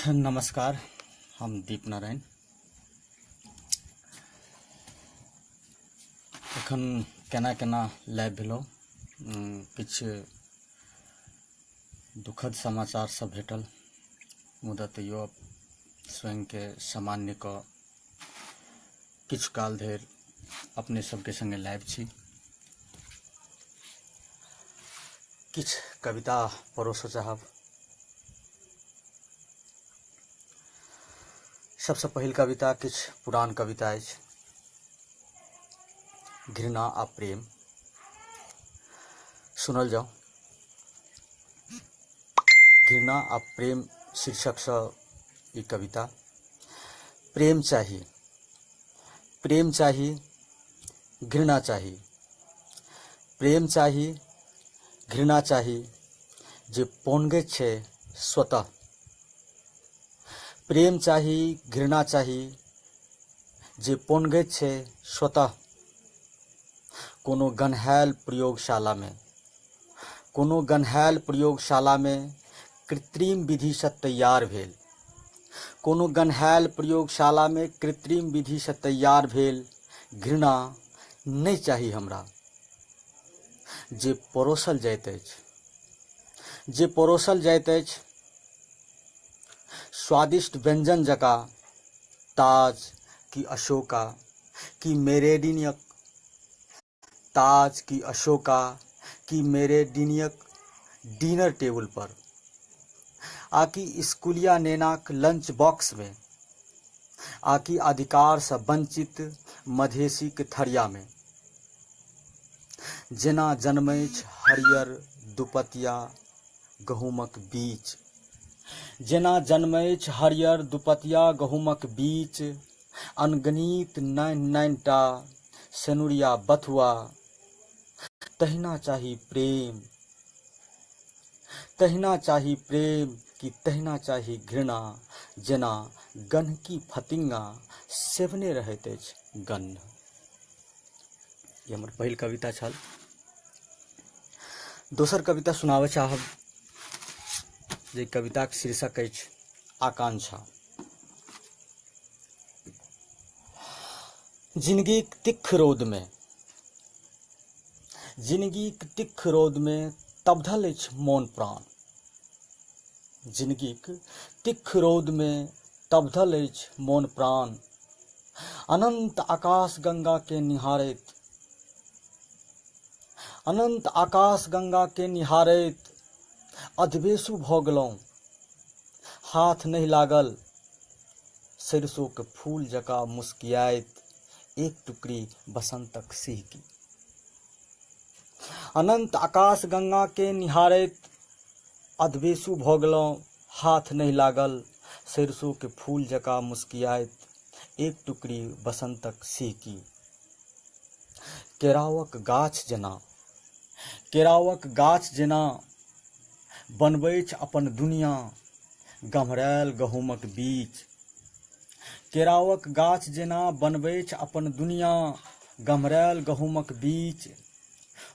नमस्कार, हम दीप नारायण। एखन केना केना लाइव भेलहुँ, किछु दुखद समाचार सब भेटल, मुदा तैयो स्वयंके सामान्य कऽ किछु काल धरि अपने सबके सङ्गे लाइव छी। किछु कविता परोसऽ चाहब। सबसँ पहिल कविता किछु पुरान कविता अछि, घृणा आ प्रेम। सुनल जाउ। घृणा आ प्रेम शीर्षकसँ ई कविता। प्रेम चाही, प्रेम चाही, घृणा चाही, प्रेम चाही, घृणा चाही, जे पोनगैत छै स्वतः। प्रेम चाही, घृणा चाही, जे पोनगैत छै स्वतः। कोनो गन्हायल प्रयोगशालामे, कोनो गन्हायल प्रयोगशालामे कृत्रिम विधिसँ तैयार भेल, कोनो गन्हायल प्रयोगशालामे कृत्रिम विधिसँ तैयार भेल घृणा नहि चाही हमरा, जे परोसल जाइत अछि, जे परोसल जाइत अछि स्वादिष्ट व्यंजन जकाँ, ताज कि अशोका कि मेरेडिनियक, ताज कि अशोका कि मेरेडिनियक डिनर टेबुल पर, आ कि स्कूलिया नेनाक लंच बॉक्समे, आ कि अधिकारसँ वंचित मधेशीक थरियामे। जेना जनमैछ हरियर दुपतिया गहूमक बीच, जेना जनमैछ हरियर दुपतिया गहूमक बीच, अनगणित नान्हि नान्हि टा सेनुरिया बथुआ, तहिना चाही प्रेम, तहिना चाही प्रेम कि तहिना चाही घृणा, जेना गन्हकी फतिंगा सेवने रहैत अछि गन्ह। ई हमर पहिल कविता छल। दोसर कविता सुनाबऽ चाहब, जे कविताक शीर्षक अछि आकांक्षा। जिनगीक तिक्ख रौदमे, जिनगीक तिक्ख रौदमे तबधल अछि मोन प्राण, जिनगीक तिक्ख रौदमे तबधल अछि मोन प्राण, अनन्त आकाश गंगाके निहारैत, अनन्त आकाश गंगाके निहारैत अधबेसु भऽ गेलहुँ, हाथ नहि लागल सरिसोके फूल जकाँ मुस्कियाइत एक टुकड़ी बसन्तक सिहकी। अनन्त आकाश गंगाके निहारैत अधबेसु भऽ गेलहुँ, हाथ नहि लागल सरिसोके फूल जकाँ मुस्कियाइत एक टुकड़ी बसन्तक सिहकी। केरावक गाछ जेना, केरावक गाछ जेना बनबैछ अपन दुनिया गम्हरायल गहूमक बीच, केरावक गाछ जेना बनबैछ अपन दुनिया गम्हरायल गहूमक बीच।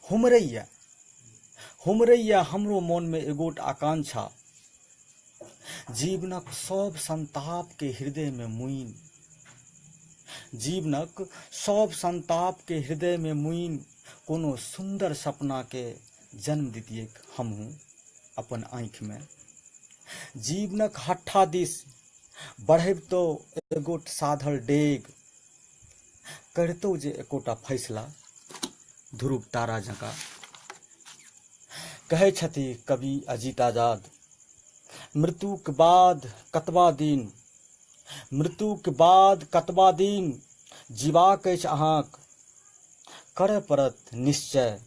हुमरैया, हुमरैया हमरो मोनमे एगोट आकांक्षा, जीवनक सब संतापके हृदयमे मुइन, जीवनक सब संतापके हृदयमे मुइन, कोनो सुन्दर सपनाके जन्म दितियैक हमहूँ अपन आँखिमे। जीवनक हट्ठा दिस बढ़बितौ एगोट साधल डेग, करितौ जे एकोटा फैसला ध्रुव तारा जकाँ। कहै छथि कवि अजीत आजाद, मृत्युक बाद कतबा दिन, मृत्युक बाद कतबा दिन जीबाक अछि अहाँक, करय पड़त निश्चय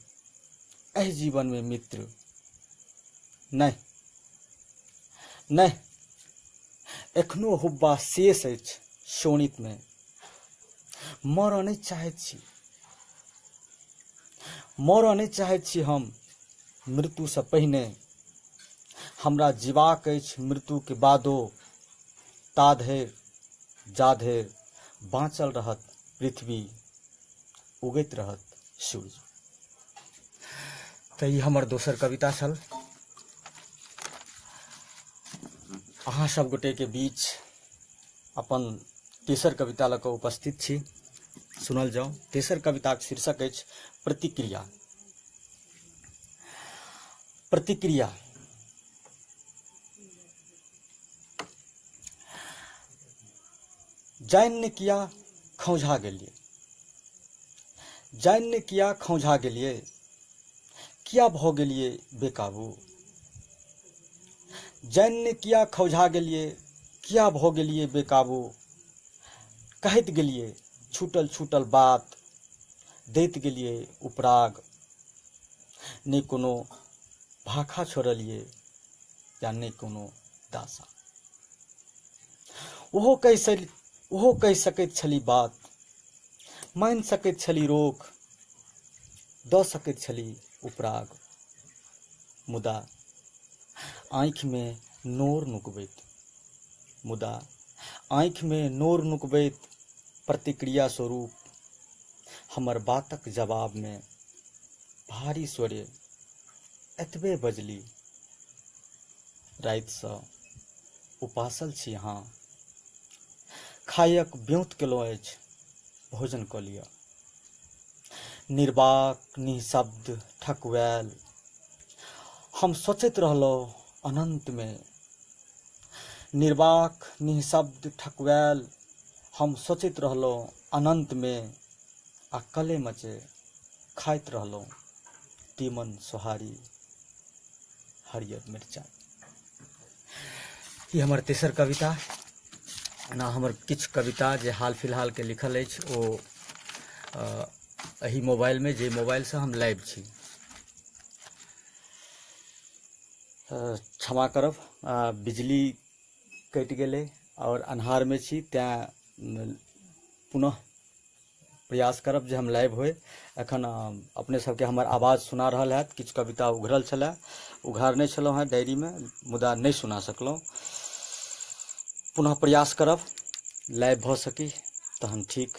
एहि जीवनमे मित्र। नहि नहि, एखनो हुब्बा शेष अछि शोणितमे, मरऽ नहि चाहैत छी, मरऽ नहि चाहैत छी हम मृत्युसँ पहिने, हमरा जीबाक अछि मृत्युके बादो, ताधरि जाधरि बाँचल रहत पृथ्वी, उगैत रहत सूर्य। तऽ ई हमर दोसर कविता छल। अहाँ सब गोटेके बीच अपन तेसर कविता लऽ कऽ उपस्थित छी। सुनल जाउ। तेसर कविताक शीर्षक अछि प्रतिक्रिया। प्रतिक्रिया। जानि ने किया खौंझा गेलियै, जानि ने किया खौंझा गेलियै, किया भऽ गेलियै बेकाबू। जानि ने किया खौंझा गेलियै, किया भऽ गेलियै बेकाबू। कहैत गेलियै छूटल छूटल बात, दैत गेलियै उपराग। नहि कोनो भाखा छोड़लियै या नहि कोनो दासा। ओहो कहि सकैत छली बात, मानि सकैत छली रोक, दऽ सकैत छली उपराग। मुदा आँखिमे नोर नुकबैत, मुदा आँखिमे नोर नुकबैत प्रतिक्रिया स्वरूप हमर बातक जवाबमे भारी स्वरे एतबे बजली, रातिसँ उपासल छी अहाँ, खायक ब्योंत केलहुँ अछि, भोजन कऽ लिअ। निर्वाक निःशब्द ठकुआयल हम सोचैत रहलहुँ अनन्तमे। निर्वाक निःशब्द ठकुआयल हम सोचैत रहलहुँ अनन्तमे आ कले मचे खाइत रहलहुँ तीमन सोहारी हरियर मिरचाइ। ई हमर तेसर कविता। एना हमर किछु कविता जे हाल फिलहालके लिखल अछि ओ एहि मोबाइलमे, जे मोबाइलसँ हम लाइव छी। क्षमा करब, बिजली कटि गेलै आओर अन्हारमे छी, तेँ पुनः प्रयास करब जे हम लाइव होइ। एखन अपने सबके हमर आवाज सुना रहल हैत। किछु कविता उघरल छलै, उघारने छलहुँ हेँ डायरीमे, मुदा नहि सुना सकलहुँ। पुनः प्रयास करब, लाइव भऽ सकी तहन ठीक।